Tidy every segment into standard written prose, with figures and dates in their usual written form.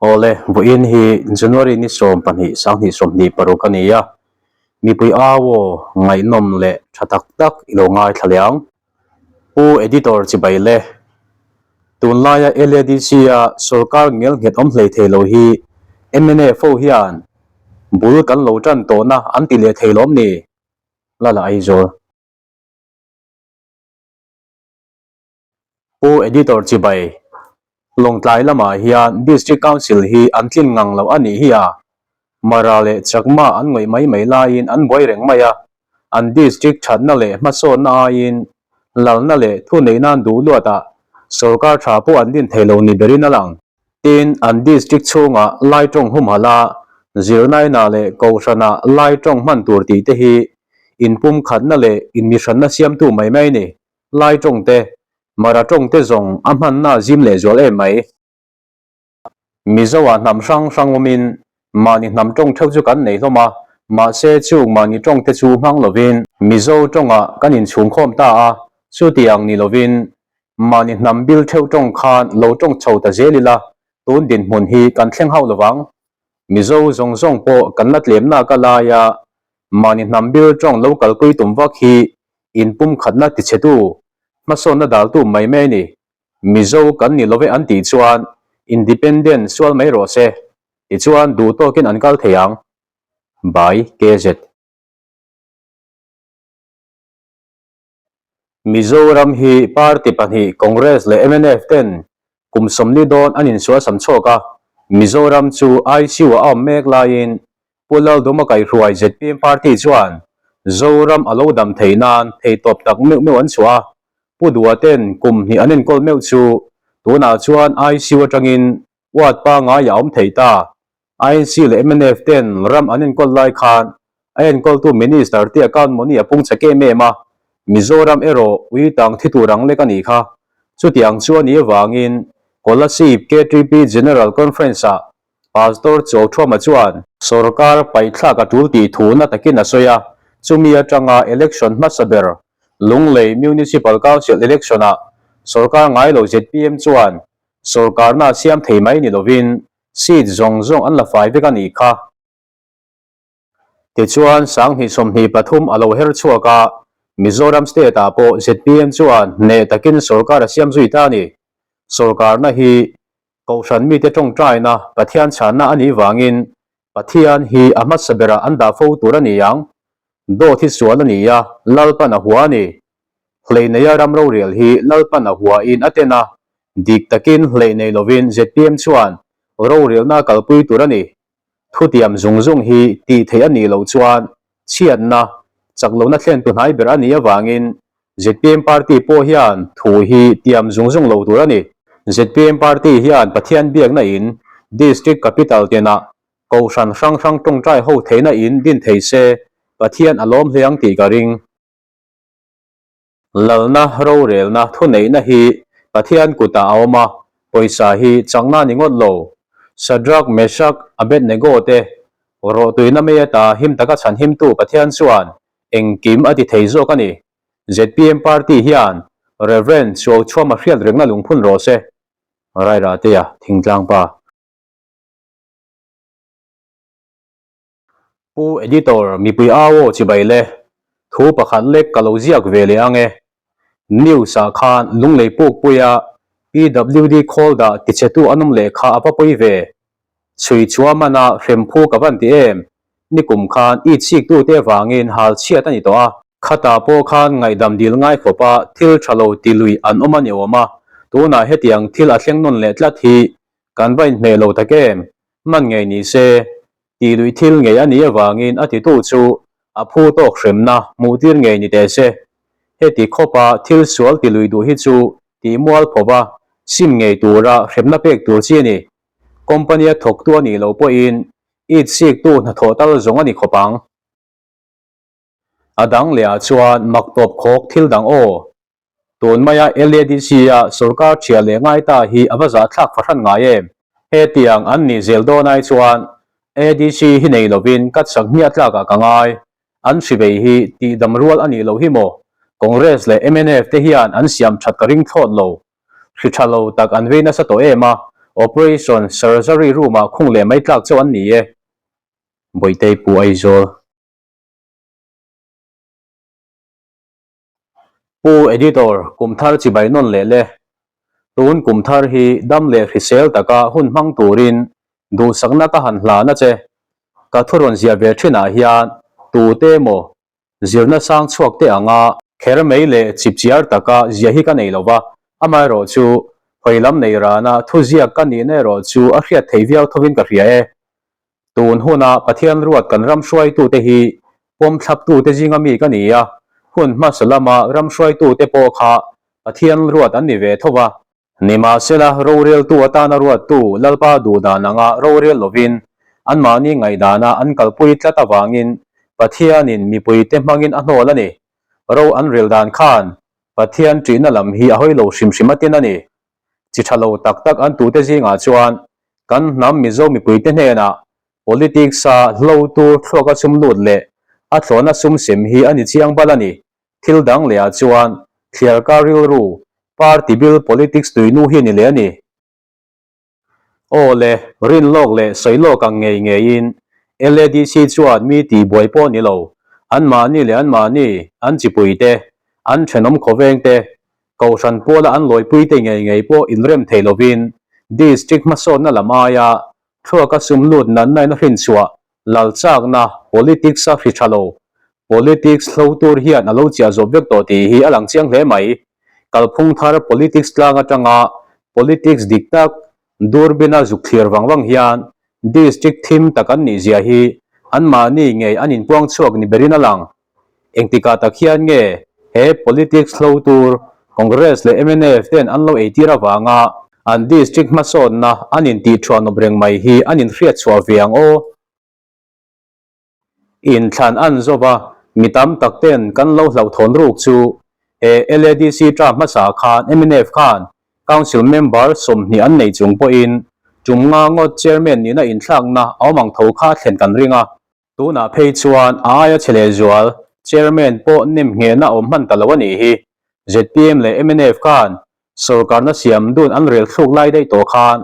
Awle, vawiin hi January ni 12 2026 a ni a, mipui au aw ngaihnawm leh tha tak tak i lo ngaithla leh ang. Pu Editor chibai le, tunlaia LADC-a sorkar ngelnghet awm hlei thei lo hi mnf ho hian bul kan lo tan tawhna an ti leh thei lawm ni? Lala Aizawl. Pu Editor chibai, Lawngtlai lamah hian District Council hi an tlin ngang loh a nih hi a, Mara leh Chakma an ngawih mai mai laiin an buai reng mai a, an District thatna leh hmasawnna aiin lalna leh thuneihna an duh luatah sorkar tha pawh an din thei lo ni berin a lang. Tin, an District chhungah Lai tawng humhalh a, zirnaina leh kohhranah Lai tawng hman tur tih te hi inpumkhatna leh inmihranna siamtu mai mai a ni. Lai tawng te, Mara tawng te zawng a hmanna a zim leh zual em mai. Mizoah hnam hrang hrang awmin mahni hnam tawng theuh chu kan nei hlawm a, mahse chung mahni tawng te chu hmang lovin Mizo tawngah kan inchhungkhawm ta a, chutiang ni lovin mahni hnam bil theuh tawng khan lo tawng chho ta zel ila tun dinhmun hi kan thleng hauh lovang. Mizo zawng zawng pawh kan la tlemnak a laia mahni hnam bil tawng lo kalpui tum vak hi Inpumkhatna tichhetu, hmasawnna daltu mai mai a ni. Mizo kan ni love an tih chuan Independent sual mai rawh se, tichuan duh tawkin an kal thei ang. By KZ. Mizoram hi party pahnih Congress leh mnf ten kum 40 dawn an insual sam chhuak a, Mizoram chu ICU ah a awm mek laiin Pu Lalduma kaihruai zpm party chuan Zoram a lo dam theih nan theihtawp tak meuh meuh an chhuah a, Pu Dua ten kum hnih an enkawl meuh chu tunah chuan ICU atangin ward pangngai a awm thei ta. INC leh mnf ten ram an enkawl lai khan a enkawltu Minister te account money a pung chak em em a, Mizoram erawh ui tang thi tur ang lek a nih kha. Chutiang chu a nih avangin Kolasib KTP General Conference-ah Pastor Chawlthuama chuan sorkar paihthlak a tul tih thu na takin a sawi a, chumi atanga election hmasa ber Lunglei Municipal Council election-ah sorkar ngai lo zpm chuan sorkarna a siam thei mai ni lovin seat zawng zawng an la fai vek a nih kha. Tichuan 2023 a lo her chhuak a, Mizoram state-ah pawh zpm chuan hneh takin sorkar a siam zui ta a ni. Sorkarna hi Kohhran mite tawngtaina Pathian chhanna a nih vangin Pathian hi a hmasa berah an dah fo tur a ni ang. Dawt hi sual a ni a, Lalpan a hua a ni. Hleineia ram rorel hi Lalpan a huain a ten a, dik takin hleih nei lovin zpm chuan rorelna a kalpui tur a ni. Thutiam zung zung hi tih theih a nih loh chuan chhiatna, chaklohna thlentu hnai ber a nih avangin zpm party pawh hian thu hi tiam zung zung lo tur a ni. Zpm party hian Pathian biakna in District Capital tinah Kohhran hrang hrang tawngtai ho theihna in din thei se Pathian a lawm hle ang tih ka ring. Lalna rorelna thuneihna hi Pathian kutah a awm a, pawisa hi chakna a ni ngawt lo. Shadrach, Meshach, Abednego te rawhtuina mei ata him taka chhanhimtu Pathian chuan Engkim a ti thei zawk a ni. Zpm party hian Rev. Chuauchhuama hriat rengna lungphun rawh se. Rairahtea Thingtlang pa. Pu Editor, mipui au aw chibai le. Thu pakhat lek ka lo ziak ve leh ang e. News ah khan Lunglei Pukpuia PWD khawl dah tichhetu an awm leh kha a va pawi ve. Chhui chhuah mana hrem phu ka van ti em? Nikum khan i chhiktute avangin hal chhiat a ni tawh a. Khatah pawh khan ngaihdam dil ngai khawpa thil tha lo ti lui an awm a ni awm a, tunah hetiang thil a thleng nawn leh tlat hi kan va inhmeh lo tak em? Hman ngei ni se, tih luih thil ngei a nih avangin a titu chu a phu tawk hremna hmuh tir ngei ni teh se. Heti khawpa thil sual ti lui duh hi chu tih mual phawva sim ngei tura hremna pek tur chi a ni. Company a thawktu a nih loh pawhin it siktu hnathawh tal zawng a ni khawp ang. A dang leh ah chuan mak tawp khawk thil dang aw. Tun maia LADC a sorkar thiah leh ngai ta hi a va zahthlak fahran ngai em? Hetiang an nih zel dawn ai chuan ADC hi nei lovin ka chak hmiah tlakah ka ngai. An hrivei hi tihdam rual a nih loh hi maw? Congress leh mnf te hian an siam that ka ring thlawt lo. Hri tha lo tak an vei nasa tawh em a, Operation Surgery room-ah khung leh mai tlak chauh an ni e. Bawihtei Pu Aizawl. Pu Editor, kum thar chibai nawn leh le. Tun kum thar hi dam leh hrisel taka hun hmang turin duhsakna ka han hlan a che. Ka thu rawn ziah ve thinah hian tute emaw zirna sang chhuak te anga kher mai leh chipchiar taka ziah hi ka nei lo va, amaherawhchu hawi lam nei rana thuziak ka nihna erawh chu a hriat thei viau thovin ka hria e. Tun huna Pathian ruat kan ram hruaitute hi pawm thlaptute zinga mi ka ni a, hun hmasa lama ram hruaitute pawh kha Pathian ruat an ni ve tho va. Nimahsela, roreltu atana ruattu Lalpa duhdan anga rorel lovin anmahni ngaihdana an kalpui tlat avangin Pathianin mipuite hmangin a hnawl a ni. Ro an rel dan khan Pathian ṭihna lam hi a hawi lo hrim hrim atin a ni. Chi tha lo tak tak an tute zingah chuan kan hnam Mizo mipuite hnenah politics-a hlo tur thluaka sum lut leh a thlawhna sum sem hi a ni chiang bal a ni. Thil dang lehah chuan thliarkar rilru, party bil politics tuinu hi a ni leh a ni. Aw le, rin lawk leh sawi lawk ang ngei ngeiin LADC chuan mi tih buai pawh ni lo, anmahni leh anmahni, an chipuite, an thenawm khawvengte, kohhran puala an lawipuite ngei ngei pawh inrem thei lovin district hmasawnna lam aia thluaka sum lut natnain a hrinchhuah lalchakna politics a hri tha lo. Politics hlo tur hian a lo chiah zawp vek tawh tih hi a lang chiang hle mai. Kalphung thar politics tlang atanga politics dik tak durbina zuk thlir vang vang hian district thim tak an nih zia hi anmahni ngei an inpuang chhuak ni berin a lang. Engtikah tak hian nge he politics hlo tur Congress leh mnf ten an lo eitir avanga an district hmasawnna an intih thuanawp reng mai hi an inhriat chhuah ve ang aw? Inthlan an zawva mi tam tak ten kan lo hlauhthawn ruk chu he LADC term hmasa khan mnf khan Council member 20 an nei chung pawhin tum nga ngawt chairman nihna inthlakna a awm ang tho kha thlen kan ring a. Tunah phei chuan a aia chhe leh zual Chairman pawh nem nghehna awm hman ta lo a nih hi. Zpm leh mnf khan sawrkarna siam dun an rel thluk lai daih tawh khan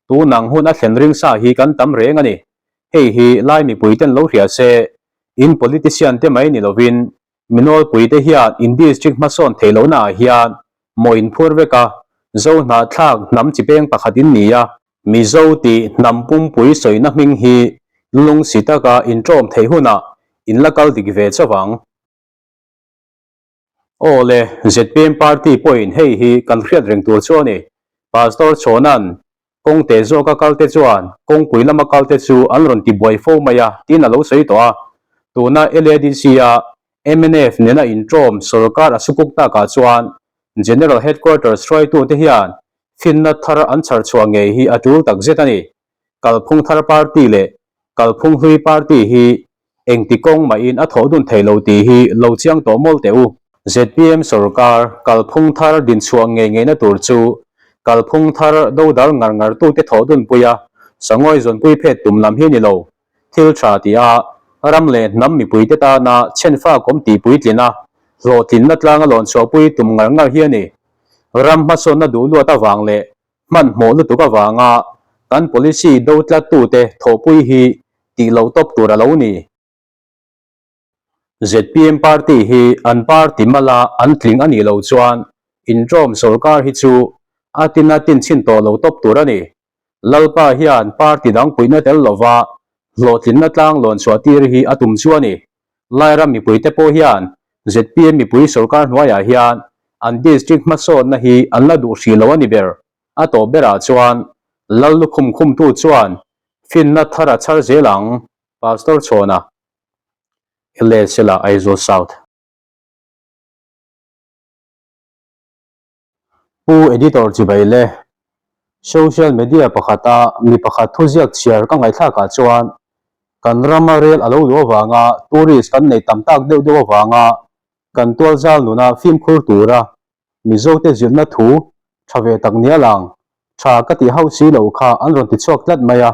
tunang hun a thlen ring sa hi kan tam reng a ni. Hei hi lai mipui ten lo hria se, in politician te mai ni lovin mi nawlpui te hian in district hmasawn theih lohna ah hian maw in phur vek a, Zo hnahthlak hnam chi peng pakhat in ni a, Mizo tih hnam pumpui sawina hming hi lungsi taka inṭawm theih hunah in la kal dik ve chauh ang. Aw le, zpm party pawhin hei hi kan hriat reng tur chu a ni. Pastor Chhawna'n kawngte zawka kalte chuan kawngpui lama kalte chu an rawn ti buai fo mai a tiin a lo sawi tawh a. Tuna LADC-a mnf nena inṭawm sorkar a sukuk takah chuan General Headquarters hruaitute hian Finna thar an chhar chhuah ngei hi a tul tak zet a ni. Kalphung thar party leh Kalphung hlui party hi engti kawng mahin a thawh dun thei lo tih hi lo chiang tawh mawl teh u. Zpm sorkar Kalphung thar din chhuah ngei ngeina tur chu Kalphung thar dodal ngar ngar tute thawh dun pui a, sangawi zawnpui phet tum lam hi a ni lo. Thil tha ti a, ram leh hnam mipuite tana chhenfak awm tih puitlin a, hlawhtlinna tlanga lawn chhuahpui tum ngar ngar hi a ni. Ram hmasawnna duh luat avang leh hmanhmawh lutuk avanga kan policy do tlattute thawhpui hi tih loh tawp tur a lo ni. Zpm party hi an party mala an tling a nih loh chuan inṭawm sorkar hi chu a tina tin chhin tawh lo tawp tur a ni. Lalpa hian party dang puihna tel lova hlawhtlinna tlang lawn chhuah tir hi a tum chu a ni. Lairam mipuite pawh hian zpm mipui sorkar hnuaiah hian an district hmasawnna hi an la duh hrih lo a ni ber. A tawp berah chuan Lal lukhum khumtu chuan finna thar a chhar zel ang, Pastor Chhawna. Lehsela Aizawl South. Pu Editor Chibai le Social media pakhata mi pakhat thuziak chhiar ka ngaihthlakah chuan kan rama rel a lo luh avanga tourist kan nei tam tak deuh deuh avanga kan tualzal nuna fimkhur tura Mizote zirna thu tha ve tak nia lang tha ka tih hauh si lo kha an rawn ti chhuak tlat mai a.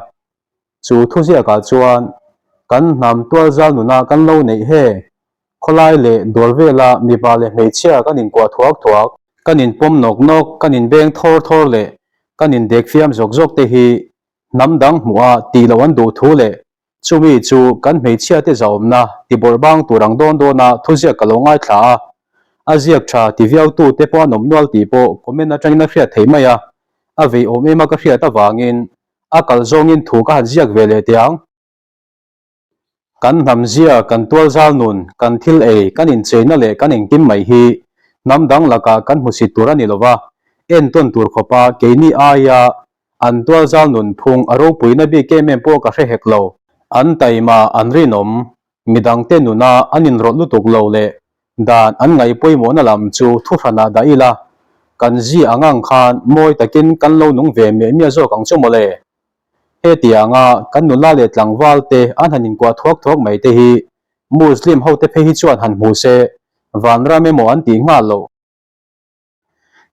Chu thuziakah chuan kan hnam tualzal nuna kan lo neih he khawlai leh dawr vela mipa leh hmeichhia kan inkuah thuak thuak, kan inpawm nawk nawk, kan inbeng thawr thawr leh kan indek fiam zawk zawk te hi hnam dang hmuh a tih loh an duh thu leh chumi chu kan hmeichhia te zahawmna ti bawrh bang tur ang dawn dawn a thuziak ka lo ngaithla a, a ziak tha ti viau tu te pawh an awm nual tih pawh comment atangin a hriat theih mai a, a vei awm em a ka hriat avangin a kal zawngin thu ka han ziak ve leh teh ang. Kan hnamzia, kan tualzal nun, kan thil ei, kan incheina leh kan engkim mai hi hnam dang lakah kan hmusit tur a ni lova, entawn tur khawpa keini aia an tualzal nun phung a ropuina bik em em pawh ka hre hek lo. An taima, an rinawm, midangte nuna an inrawlh lutuk lo leh dan an ngaih pawimawhna lam chu thuhranah dah ila, kan zi ang ang khan mawi takin kan lo nung ve miah miah zawk ang chu mawle. Hetianga kan nula leh tlangval te an han inkuah thuak thuak mai te hi Muslim ho te phei hi chuan han hmu se vanram emaw an tih nghal loh.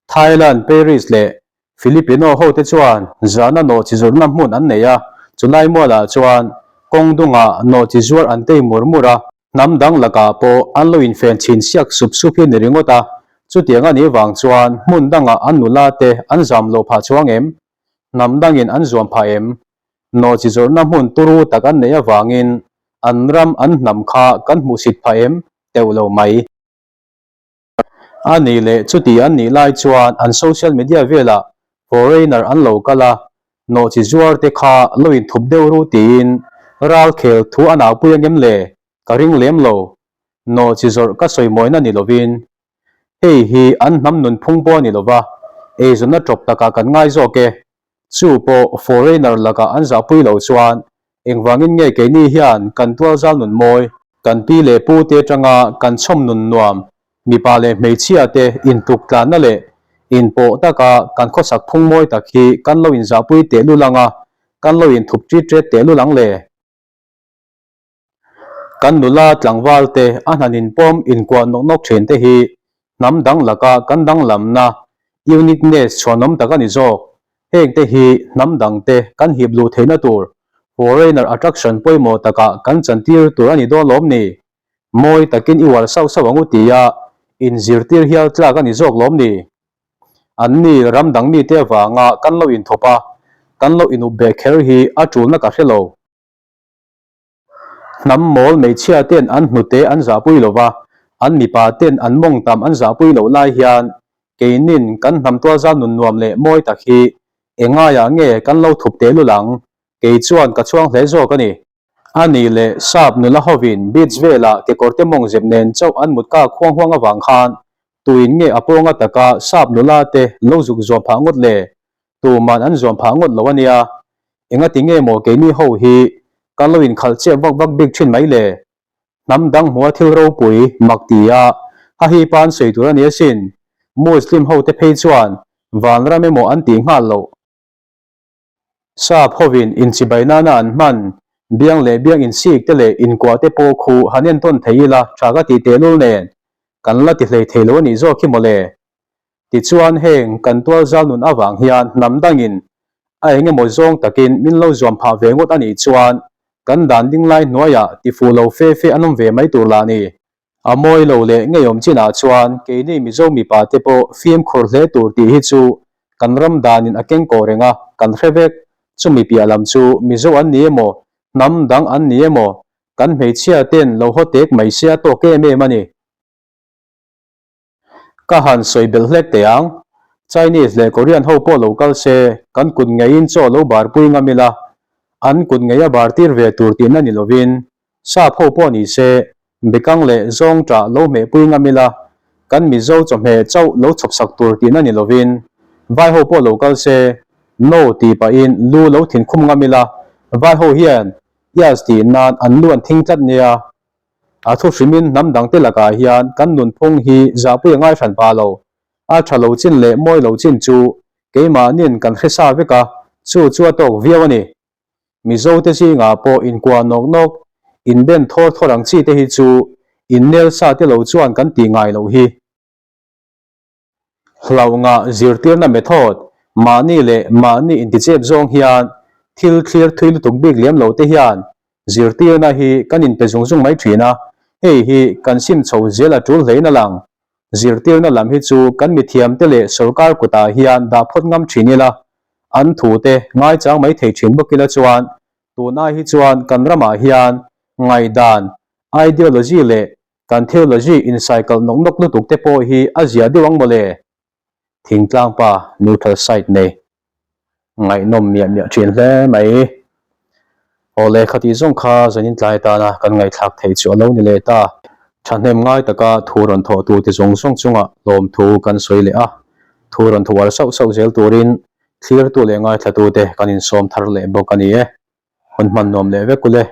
Thailand, Paris leh Filipino ho te chuan zana nawhchi zawrhna hmun an nei a, chulai mualah chuan kawng dungah nawhchi zuar an tei mur mur a, hnam dang lakah pawh an lo infen chhin siak sup sup hi a ni ringawt a, chutiang a nih vang chuan hmun dangah an nula te an zam loh phah chuang em? Hnam dangin an zuam phah em? Nawhchi zawrhna hmun turu tak an neih avangin an ram an hnam kha kan hmuhsit phah em? Teuh lo mai. A nih leh chuti an nih lai chuan an social media velah foreigner an lo kal a, nawhchi zuar te kha lo inthup deuh ru tiin ral khel thu a naupui angem le? Ka ring lem lo. Nawhchi zawrh ka sawi mawina ni lovin Hei hi an hnam nunphung pawh a ni lova, eizawnna tawp takah kan ngai zawk e. Chu pawh foreigner lakah an zahpui lo chuan engvangin nge keini hian kan tualzal nun mawi, kan pi leh pu te atanga kan chhawm nun nuam, mipa leh hmeichhia te intluk tlanna leh inpawh taka kan khawsak phung mawi tak hi kan lo inzahpui tehlul ang a, kan lo inthup ṭit ṭet tehlul ang le? Kan nula tlangval te a hnan inpawm inkuah nawk nawk thin te hi hnam dang laka kan danglamna, uniqueness, chhuanawm tak a ni zawk. Heng te hi hnam dang te kan hip luh theihna tur foreigner attraction pawimawh takah kan chantir tur a ni dawn lawm ni? Mawi takin i uar sauh sauh ang u tia inzirtir hial tlak a ni zawk lawm ni? Anni ram dang mite avanga kan lo inthawp a, kan lo inup beh kher hi a tulna ka hre lo. Hnam mawl hmeichhia ten an hnute an zahpui lo va, an mipa ten an mawng tam an zahpui loh lai hian keinin kan hnam tualzal nun nuam leh mawi tak hi engaiah nge kan lo thup teh lul ang? Kei chuan ka chhuang hle zawk a ni. A nih leh sap nula hovin beach velah kekawrte mawng zep nen chauh an mut kak huang huang avang khan tuin nge a pawnga taka sap nula te lo zuk zuam phah ngawt le? Tuman an zuam phah ngawt lo a nia. Engati nge maw keini ho hi kan lo inkhalh chiah vak vak bik thin mai le? Hnam dang hmua thil ropui mak ti a, ha hi pa an sawi tur a ni asin. Muslim ho te phei chuan vanram emaw an tih nghal loh. Sap hovin inchibai nana an hman biang leh biang insik te leh inkuah te pawh khu han entawn thei ila tha ka tih tehlul nen kan la ti hlei thei lo a nih zawk hi mawle. Tichuan heng kan tualzal nun avang hian hnam dangin a eng emaw zawng takin min lo zuam phah ve ngawt a nih chuan kan dan ding lai hnuaiah tifuh lo fe fe an awm ve mai tur lah ni. A mawi lo leh ngeiawm chinah chuan keini Mizo mipa te pawh fimkhur hle tur tih hi chu kan ram danin a keng kawh reng a, kan hre vek. Chumi piah lam chu Mizo an ni emaw, hnam dang an ni emaw, kan hmeichhia ten lo haw tek mai sia tawk em em a ni. Ka han sawi belh hlek teh ang. Chinese leh Korean ho pawh lo kal se, kan kut ngeiin chaw lo bar pui ngam ila, an kut ngei a bar tir ve tur tihna ni lovin, sap ho pawh ni se, bekang leh zawng tah lo hmeh pui ngam ila, kan Mizo chawhmeh chauh lo chhawp sak tur tihna ni lovin, vai ho pawh lo kal se, no tih pahin lu lo thin khum ngam ila, vai ho hian yes tih nan an lu an thing tlat nia. A thu hrimin hnam dangte lakah hian kan nunphung hi zahpui a ngai hran pah lo. A tha lo chin leh mawi lo chin chu keimahnin kan hre sa vek a, chu chu a tawk viau a ni. Mizote zingah pawh inkuah nawk nawk, inben thawr thawr ang chi te hi chu innel sa te lo chuan kan tih ngai loh hi. Hlauhngah zirtirna method, mahni leh mahni intichep zawng hian thil thlir thui lutuk bik lem lo te hian zirtirna hi kan inpe zung zung mai thin a, hei hi kan sim chho zel a tul hlein a lang. Zirtirna lam hi chu kan mithiamte leh sorkar kutah hian dah phawt ngam thin ila. An thu te ngaichang mai thei thin bawk ila chuan tunai hi chuan kan ramah hian ngaihdan, ideology leh kan theology incycle nawk nawk lutuk te pawh hi a zia deuh ang mawle. Thingtlang pa neutral side nei ngaihnawm miah miah thin hle mai. Aw le khatih zawng kha zanin tlai tana kan ngaihthlak theih chu a lo ni leh ta. Thahnem ngai taka thu rawn thawh tu te zawng zawng chungah lawmthu kan sawi leh a, thu rawn thuar sauh sauh zel turin thlirtu leh ngaithlatute kan insawm thar leh bawk a ni e. Hun hman nuam leh vek u le.